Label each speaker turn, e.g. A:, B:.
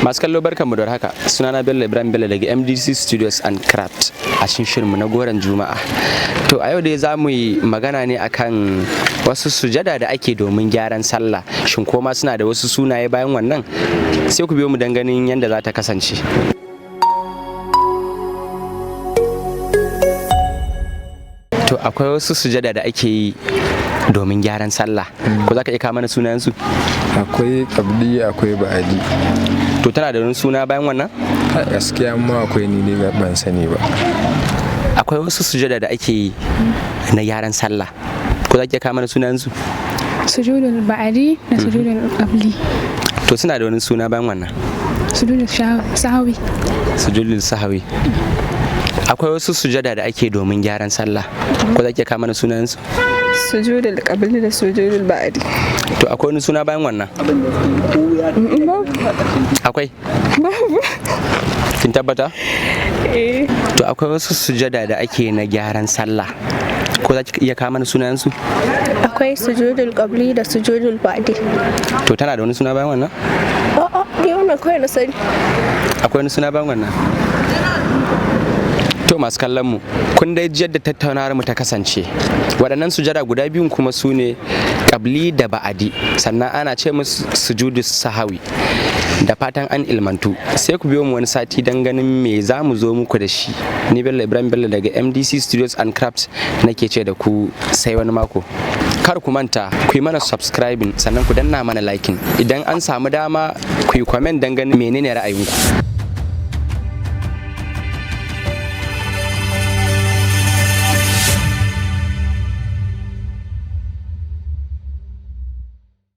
A: Masu kallo, barkanmu da haka. Sunana Bello Ibrahim Bello daga MDC Studios and Craft a cikin shirinmu na Goron Juma'a. To, a yau dai za mu yi magana ne akan wasu sujada da ake domin gyaran sallah. Shin koma suna da wasu sunaye bayan wannan? Sai ku biyo mu don ganin yadda za ta kasance. To, akwai wasu sujada da ake yi domin gyaran sallah. Ko za ka iya kawo mana sunayensu?
B: Akwai kabli, akwai ba'adi.
A: To, tana da wani suna bayan wannan?
B: Gaskiya ma akwai, ni ne ban sani ba.
A: Akwai wasu sujada da ake yi na gyaran sallah. Ko za ki iya kawo mana sunayensu?
C: Sujudul ba'adi da sujudul qabli.
A: To, suna da wani suna bayan wannan?
C: Sujudul sahwi.
A: Sujudul sahawi. Akwai wasu sujada da ake domin gyaran sallah. Ko za ki iya kawo mana sunayensu?
D: Sujudul qabli da sujudul ba'di.
A: To, akwai wani suna bayan wannan? Akwai?
D: Babu.
A: Kin tabbata?
D: Eh.
A: To, akwai wasu sujada da ake na gyaran sallah. Ko za ki iya kawo mana sunayensu?
E: Akwai sujudul qabli da sujudul ba'di.
A: To, tana da wani suna bayan wannan?
E: A'a, ni wannan kawai na sani.
A: Akwai wani suna bayan wannan? To, masu kallon mu, kun dai ji yadda tattaunawar mu ta kasance. Waɗannan sujada guda biyun kuma su ne ƙabli da ba'adi, sannan ana ce musu sujudu sahawi. Da fatan an ilmantu. Sai ku biyo mu wani sati don ganin me za mu zo muku da shi. Ni Bello Ibrahim Bello daga MDC Studios and Crafts nake ce da ku sai wani mako. Kar ku manta ku yi mana subscribing, sannan ku danna mana liking. Idan an samu dama, ku yi comment don ganin menene ra'ayinku.